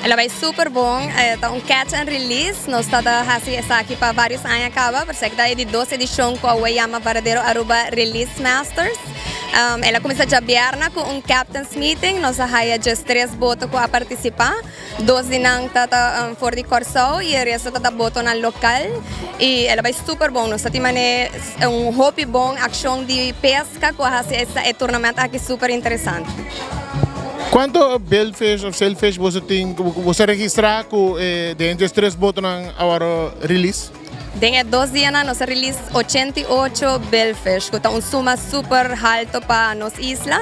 El a bay super bon, ta un catch and release, nos ta ta haci esaki pa varios aña caba, pero esaki ta e di dos edicion cu awe yama Varadero Aruba Release Masters. El a cuminsa djabièrna cu un captain's meeting, nos a haya djes tres boto cu a participa, dos di nan ta ta for di Kòrsou y e resto ta ta botonan local y el a bay super bon, nos ta tin mane un hopi bon accion di pesca cu a haci e tournament aki super interesante. Cuanto billfish of sailfish boso tin cu boso a registra cu den djes tres botonan a worde release? Den e dos dianan nos a release 88 billfish cu ta un suma super halto pa nos isla.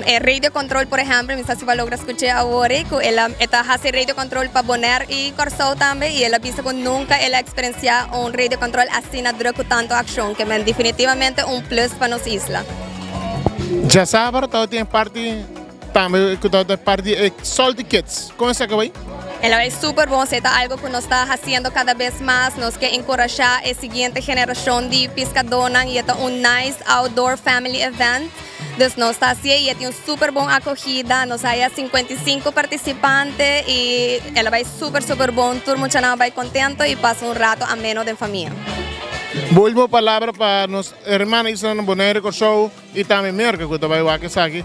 E radio control por ehempel, mi sa si bo a logra scuche awor ey cu el a e ta haci radio control pa Bonaire y Corsou tambe y el a bisa cu nunca el a experiencia un radio control asina druk cu tanto accion ke men definitivamente un plus pa nos isla. Djasabra tabatin e parti tambe ku tabata parti di e Salty Kids. Kon esaki a bai? El a bai super bon, esei ta algo ku nos ta hasiendo kada bes mas. Nos ke enkurashá e siguiente generashon di piskadónan i e ta un nice outdoor family event. Dus nos ta hasié i e tin un super bon akogida. Nos haya 55 partisipante i el a bai super super bon. Tur muchanan a bai kontento i pasa un rato ameno den famia. Bo ultimo palabra pa nos Hermana isla na Bonaire, Kòrsou i tambe Merka ku ta bai wak esaki.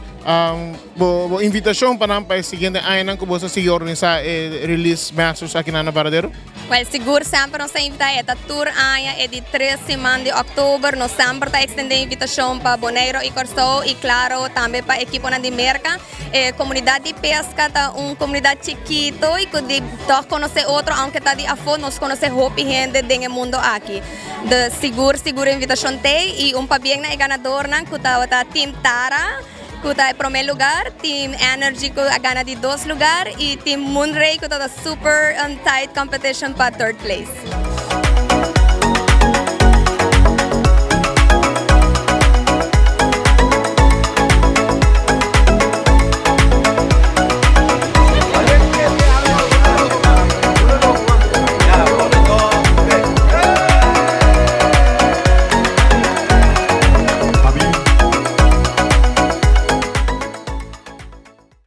Bo bo invitashon pa nan pa e siguiente añanan ku boso a sigui organisá e Release Masters akinan na Varadero? Wèl, sigur semper nos ta invitá e ta tur aña e di tres siman di òktober. Nos semper ta ekstendé invitashon pa Bonaire i Kòrsou i klaro tambe pa ekiponan di Merka. E komunidat di peska ta un komunidat chikito i ku di tòg konosé otro aunke ta di afó nos konosé hopi hende den e mundo aki. De sigur sigur invitashon t'ei i un pabien na e ganadornan ku tabata Team Tara ku ta e promé lugar, Team Energy ku a gana di dos lugar i Team Moonray ku tabata super tight competition pa third place.